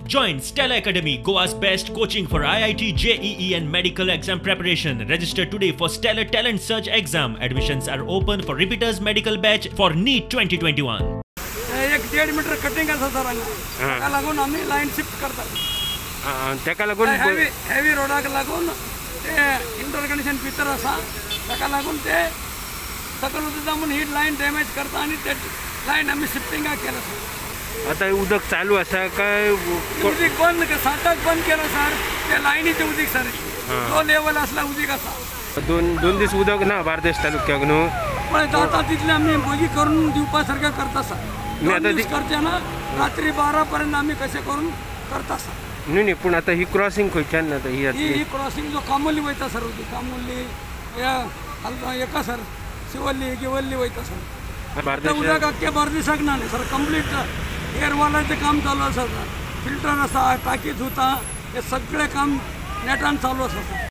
Join Stella Academy, Goa's best coaching for IIT, JEE and medical exam preparation. Register today for Stellar Talent Search exam. Admissions are open for repeaters medical batch for NEET 2021. 1.5 metre cutting आसा sir हांगा, ताका लागून आमी line shift करतात. ताका लागून heavy रोडाक लागून ते इंटरकनेक्शन भितर आसा, ताका लागून ते सकयल उदक म्हूण ही लायन डॅमेज करता आनी ते लायन आमी शिफ्टिंगाक केला सर. आता उदक चालू आसा काय? उदक बंद 7 बंद केला सर. ते लायनीचें उदक सर लो लेवल आसल्यार उदक आसा. दोन दीस उदक ना बार्देस तालुक्याक न्हू, पण जाता तितलें आमी बगी करून दिवपा सारकें करता सर. दोन दीस करचे ना, रात्री 12 पर्यंत आमी कशें करून करता सर. न्हय न्हय, पूण आतां ही क्रॉसिंग खंयच्यान जाता? ही क्रॉसिंग जो कामोली वयता सर, कामोली एका सर शिवल्ली गिवल्ली वयता सर. उदक आख्खे बार्देसाक ना न्ही सर, कंप्लीट एअरवॉलाचें काम चालू आसा सर. फिल्टर आसा, टाकी धुता, हे सगळें काम नेटान चालू आसा सर.